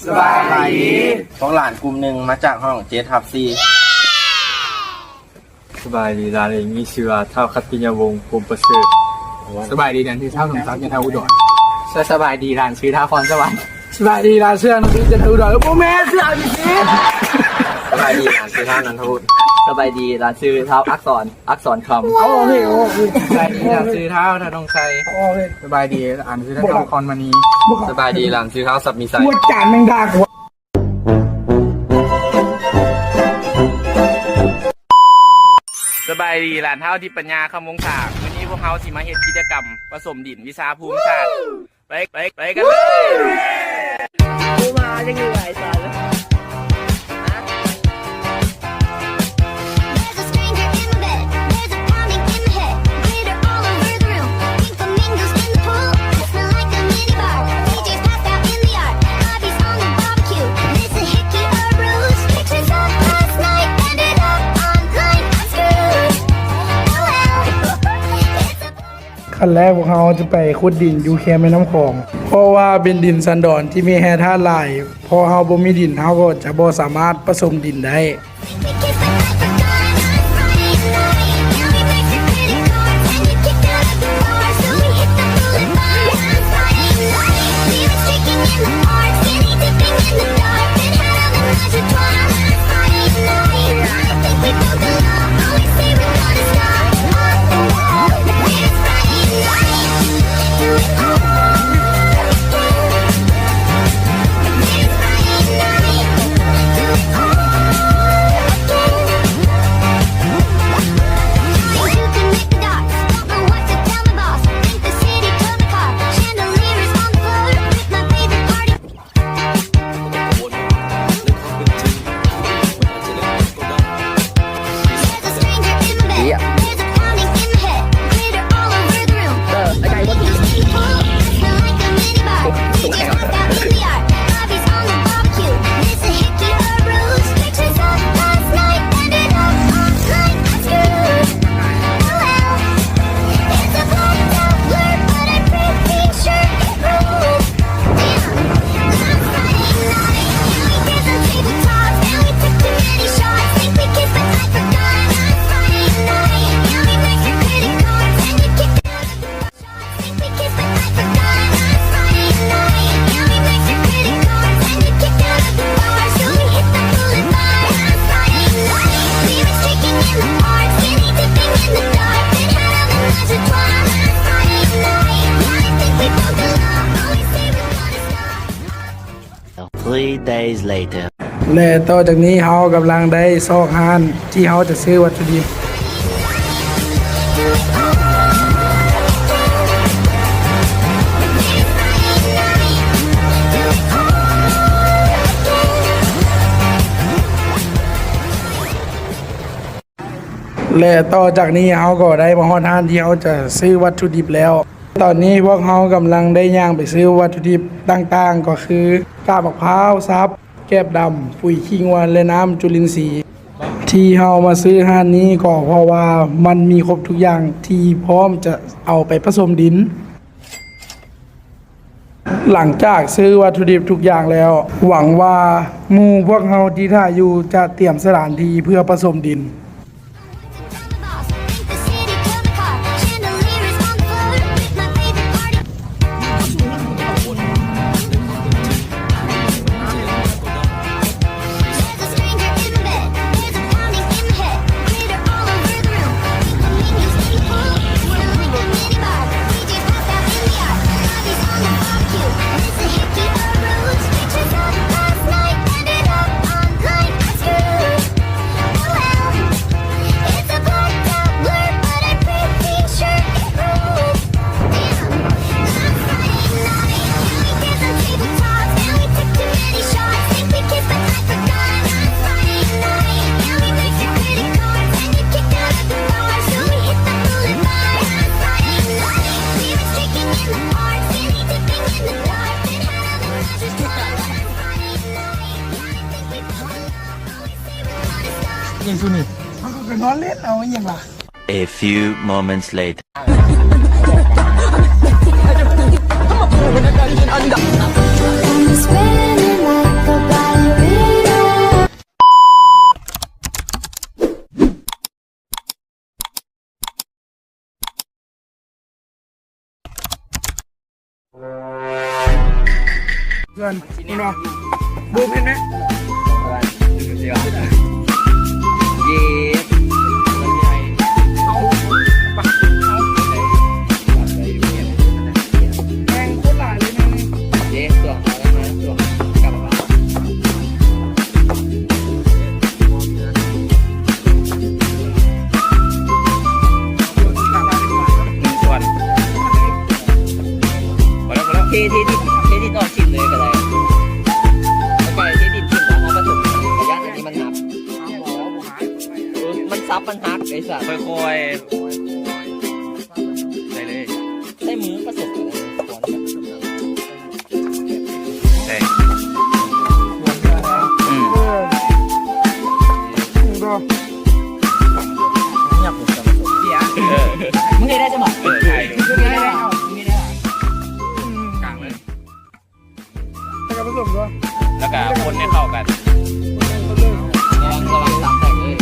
ສະບາຍດີ. ພວກຫຼານກຸ່ມໜຶ່ງມາຈາກຫ້ອງເຈັດທັບສີ່. ສະບາຍດີ, ຫຼານເອງມີຊື່ວ່າ ທ້າວ ຂັດຕິຍະວົງ ພົມປະເສີດ. ສະບາຍດີ, ຫຼານຊື່ ທ້າວ ສົມສັກ ຈັນທະອຸດອນ. ສະບາຍດີ, ຫຼານຊື່ ທ້າວ ພອນສະຫວັນ. ສະບາຍດີ, ຫຼານຊື່ ອານຸສິດ ຈັນທະອຸດອນ. ໂອ້ ບໍ່ແມ່ນ, ຊື່ ອານຸສິດ. ສະບາຍດີ, ຫຼານຊື່ ທ້າວ ນັນທະວຸດ. ສະບາຍດີ, ຫຼານຊື່ ທ້າວ ອັກສອນ ອັກສອນຄຳ. ໂອເຄ ໂອເຄ. ສະບາຍດີ, ຫຼານຊື່ ທ້າວ ທະນົງໄຊ. ໂອເຄ. ສະບາຍດີ, ຫຼານຊື່ ທ້າວ ຄອນມະນີ. ສະບາຍດີ, ຫຼານຊື່ ທ້າວ ສັບມີໄຊ. ຫົວຈານແມງດາກວ່າ. ສະບາຍດີ, ຫຼານທ້າວ ທິດປັນຍາ ຄຳວົງສາ. ມື້ນີ້ພວກເຮົາຊິມາເຮັດກິດຈະກຳປະສົມດິນ ວິຊາພູມສາດ. ໄປ ໄປ ໄປກັນເລີຍ. ບໍ່ມາຈັກຢູ່ ໄອ້ສານ. There's a stranger in my bed. There's a pounding in my head. Glitter all over the room. Pink flamingos in the pool. I smell like a mini bar. D J's passed out in the yard. Hubby's on the barbecue. This a hickey or ruse. Pictures of last night ended up online. I'm screwed. Oh well. It's a ຂັ້ນແລກພວກເຮົາຈະໄປຂຸດດິນຢູ່ແຄມແມ່ນ້ຳຂອງ ເພາະວ່າເປັນດິນສັນດອນທີ່ມີແຮ່ທາດຫຼາຍ. ເພາະເຮົາບໍ່ມີດິນ ເຮົາກໍຈະບໍ່ສາມາດປະສົມດິນໄດ້. Three days later. ແລະ ຕໍ່ຈາກນີ້ເຮົາກຳລັງໄດ້ຊອກຮ້ານທີ່ເຮົາຈະຊື້ວັດຖຸດິບ ແລະ ຕໍ່ຈາກນີ້ເຮົາກໍໄດ້ມາຮອດຮ້ານທີ່ເຮົາຈະຊື້ວັດຖຸດິບແລ້ວ. ຕອນນີ້ພວກເຮົາກຳລັງໄດ້ຍ່າງໄປຊື້ວັດຖຸດິບຕ່າງໆ ກໍຄື ກາບໝາກພ້າວສັບ, ແກບດຳ, ປຸຍຂີ້ງົວ ແລະ ນ້ຳຈຸລິນຊີ. ທີ່ເຮົາມາຊື້ຮ້ານນີ້ກໍເພາະວ່າມັນມີຄົບທຸກຢ່າງທີ່ພ້ອມຈະເອົາໄປປະສົມດິນ. ຫຼັງຈາກຊື້ວັດຖຸດິບທຸກຢ່າງແລ້ວ, ຫວັງວ່າໝູ່ພວກເຮົາທີ່ຖ້າຢູ່ຈະຕຽມສະຖານທີ່ເພື່ອປະສົມດິນ. A few moments later. ເພື່ອນ ເຫັນບໍ່? ບູມເຫັນໄໝ? ເຢັດ ແມ່ງໂຄດຫຼາຍເລີຍນະນີ້ ເດ້ ຕົວເຂົາມາ ຕົວເຂົາກັບມາ ໜຶ່ງສ່ວນ ພໍແລ້ວ ພໍແລ້ວ ເທ ເທດິນ ເທດິນອອກຖິ້ມເລີຍກໍໄດ້ ແລ້ວກໍເທດິນຖິ້ມ ແລ້ວເຮົາປະສົມກັນ ຢ້ານອັນນີ້ມັນໜັກ ເອີ ມັນສັບ ມັນຫັກ ໄອ້ສັດ ຄ່ອຍໆ ໃສ່ເລີຍ ໃຊ້ມືປະສົມກັນ ເອີ ອືມ ເອີ ເອີ ມຶງເຮັດໄດ້ຊັ້ນບໍ? ເອີ ໄດ້ ມຶງເຮັດໄດ້ບໍ່? ກາງເລີຍ ແລ້ວກໍປະສົມຕົວະ ແລ້ວກໍຄົນໃຫ້ເຂົ້າກັນ ລະວັງ ລະວັງສາມແຕກເລີຍ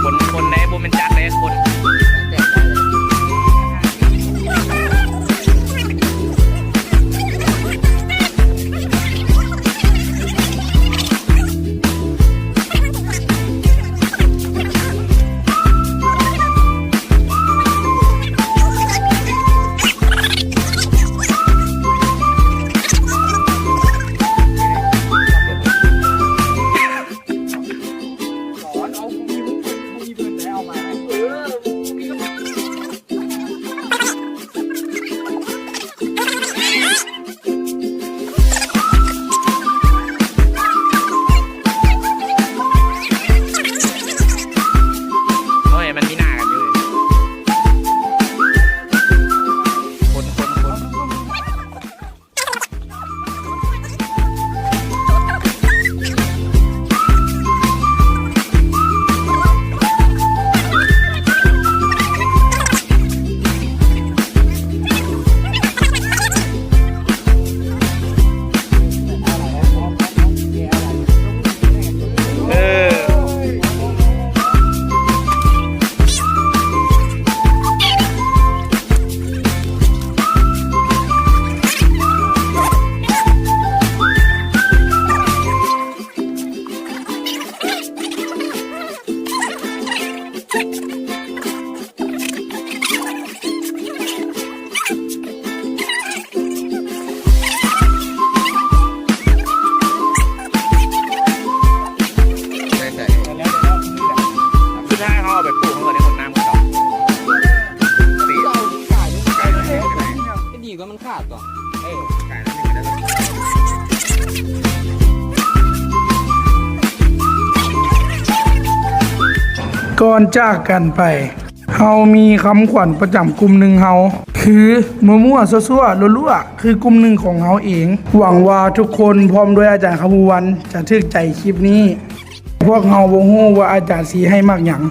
ຄົນ ຄົນໃດ ບໍ່ແມ່ນຈັກເດ້ ຄົນ ໂອ້ຍ ມັນມີໜ້າກັນຢູ່ ຄົນ ຄົນ ຄົນ ເອີ ໄດ້ໃສ່ ສຸດທ້າຍເຮົາເອົາໄປປູກ ເຮົາກໍໄດ້ຫົດນ້ຳຄືເກົ່າ ຕີ ກະດີກວ່າມັນຂາດຕົວະ ເອີ ກາຍແລ້ວນີ້ກໍໄດ້ ກ່ອນຈາກກັນໄປ ເຮົາມີຄຳຂວັນປະຈຳກຸ່ມໜຶ່ງເຮົາ ຄື ມົ້ວໆ ຊົ່ວໆ ລົວໆ ຄືກຸ່ມໜຶ່ງຂອງເຮົາເອງ. ຫວັງວ່າທຸກຄົນ ພ້ອມດ້ວຍອາຈານຄຳພູວັນ ຈະຖືກໃຈຄລິບນີ້. ພວກເຮົາບໍ່ຮູ້ວ່າອາຈານຊິໃຫ້ໝາກຫຍັງ,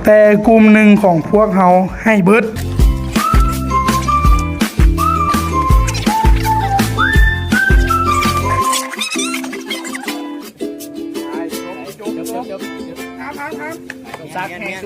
ແຕ່ກຸ່ມໜຶ່ງຂອງພວກເຮົາໃຫ້ເບິດ. ສາກແຫ້ງ.